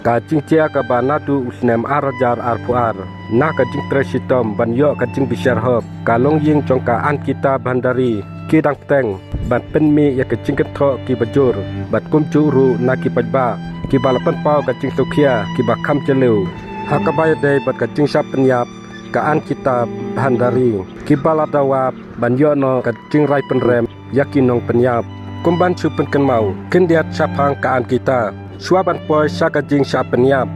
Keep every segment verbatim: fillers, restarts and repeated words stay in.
Ka jingjia kaba naduh u snem ar hajar arphew ar, na ka jingtrei shitom ban ïoh ka jingbishar hok, ka longïing jong ka Ankita Bhandari, ki dang bteng ban pynmih ïa ka jingkynthoh kiba jur, bad kumjuh ruh na ki paidbah kiba la pynpaw ka jingsngewkhia kiba kham jylliew. Ha kaba ïadei bad ka jingshah pynïap ka Ankita Bhandari, kiba la dawa ban ïoh noh ka jingrai pynrem ïa ki nongpynïap. Kum ban shu pynkynmaw khyndiat shaphang ka Ankita, shuwa ban poi sha ka jingshah pynïap,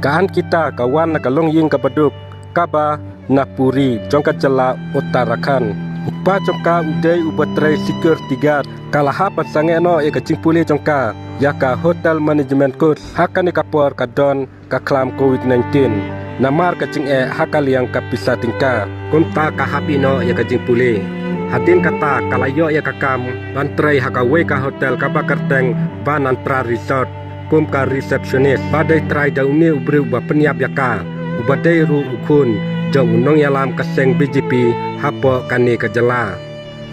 ka Ankita ka wan na ka longïing kaba duk, kaba na Puri jong ka jylla Uttarakhand. U kpa jong ka u dei uba trei security guard. Ka la hap ban sangeh noh ïa ka jingpule jong ka ïa ka Hotel Management Course ha kane ka por ka don ka khlam covid nineteen, namar ka jingeh ha ka liang ka pisa tyngka. Kumta ka hap ïeh noh ïa ka jingpule. Hadien kata ka la ïoh ïa ka kam ban trei ha kawei ka hotel kaba kyrteng Banantra Resort kum ka receptionist, ba dei trai da une u briew uba pynïap ïa ka, uba dei ruh u khun jong u nongïalam ka seng B J P hapoh kane ka jylla.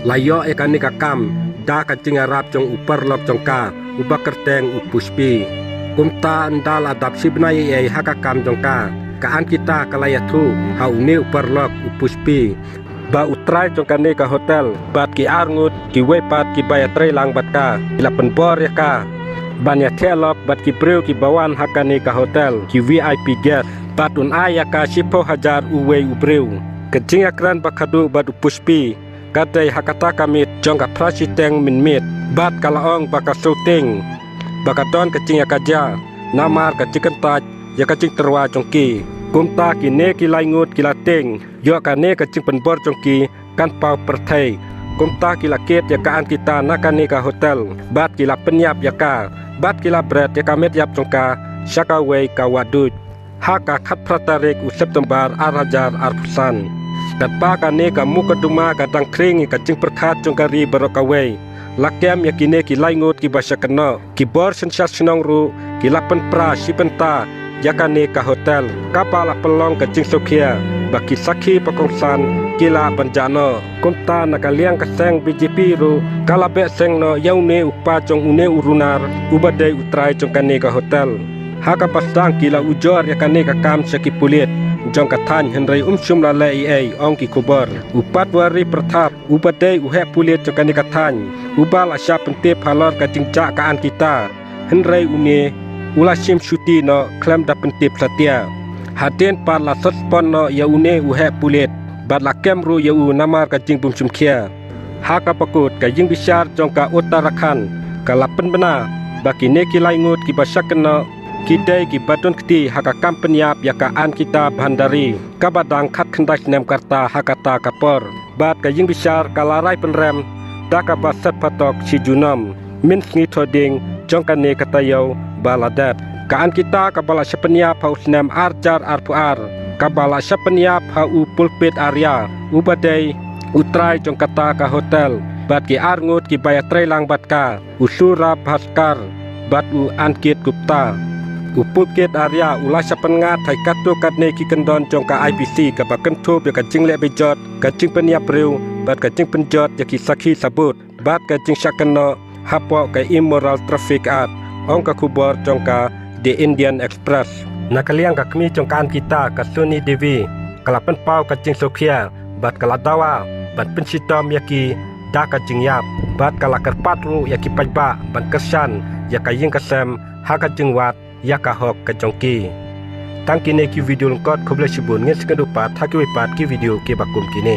La ïoh ïa kane ka kam da ka jingïarap jong u paralok jong ka uba kyrteng u Pushpi. Kumta ynda la dap shi bnai ei ei ha ka kam jong ka, ka Ankita ka la ïathuh ha une u paralok u Pushpi ba u trai jong kane ka hotel bad ki arngut kiwei pat kiba ïatrei lang bad ka, ki la pynbor ïa ka ban ïathiah lok bad ki briew kiba wan ha kane ka hotel, ki V I P guest, bad un ai ïa ka shiphew hajar uwei u briew. Ka jingïakren ba khadduh bad u Pushpi ka dei ha kata ka miet jong ka phra shiteng mynmiet, bad ka la ong ba ka sngewtieng ba ka don ka jingïakajia namar ka jingkyntait ïa ka jingtyrwa jong ki. Kumta kine ki lai ngut ki la tieng ïoh kane ka jingpynbor jong ki kan paw pyrthei. Kumta ki la kit ïa ka Ankita na kane ka hotel bad ki la pynïap ïa ka, bad ki la bret ïa ka met ïap jong ka sha kawei ka wah duh ha ka khatphra tarik u September ar hajar arphew san. Katba kane ka mukotduma ka dang khring ïa ka jingpyrkhat jong ka ri baroh kawei, la kem ïa kine ki lai ngut kiba shah kynnoh. Ki bor synshar shnong ruh ki la pynpra shi bynta ïa kane ka hotel, kaba la pynlong ka jingsngewkhia ba ki sakhi ba kongsan ki lah ban jah noh. Kumta na ka liang ka seng B J P ruh ka la beh seng noh ïa une u kpa jong une u runar uba dei u trai jong kane ka hotel. Ha kaba sdang ki la ujor ïa kane ka kam sha ki pulit jong ka thaiñ, hynrei um shym la leh ei ei, ong ki khubor. U Patwari Pratap uba dei u heh pulit jong kane ka thaiñ, uba la shah pyntip halor ka jingjah ka Ankita, hynrei une u la shim shuti noh khlem da pyntip satia. Hadien pat la suspend noh ïa une u heh pulit bad la kem ruh ïa u namar ka jingbymshimkhia. Ha kaba kut, ka ïingbishar jong ka Uttarakhand ka la pynbna ba kine ki lai ngut kiba shah kynnoh ki dei kiba don kti ha ka kam pynïap ïa ka Ankita Bhandari, kaba dang khatkhyndai snem ka rta ha kata ka por. Bad ka ïingbishar ka la rai pynrem da kaba set phatok shi junom mynsngi thohdieng jong kane ka taïew ba la dep. Ka Ankita kaba la shah pynïap ha u snem ar hajar arphew ar, kaba la shah pynïap ha u Pulkit Arya uba dei u trai jong kata ka hotel, bad ki arngut kiba ïatrei lang bad ka, u Surabh Bhaskar bad u Ankit Gupta. U Pulkit Arya u la shah pynngat ha katto katne ki kyndon jong ka I P C kaba kynthup ïa ka jingleh bejot, ka jingpynïap briew bad ka jingpynjot ïa ki sakhi sabut, bad ka jingshah kynnoh hapoh ka Immoral Traffic Act, ong ka khubor jong ka The Indian Express. Na ka liang ka kmie jong ka Ankita, ka Suni Devi, ka la pynpaw ka jingsngewkhia bad ka la dawa ban pynshitom ïa ki da ka jingïap, bad ka la kyrpad ruh ïa ki paidbah ban kyrshan ïa ka ïing ka sem ha ka jingwad ïa ka hok ka jong ki. Tang kine ki video lyngkot, khublei shibun, ngin sa ïakynduh pat ha kiwei pat ki video kiba kum kine.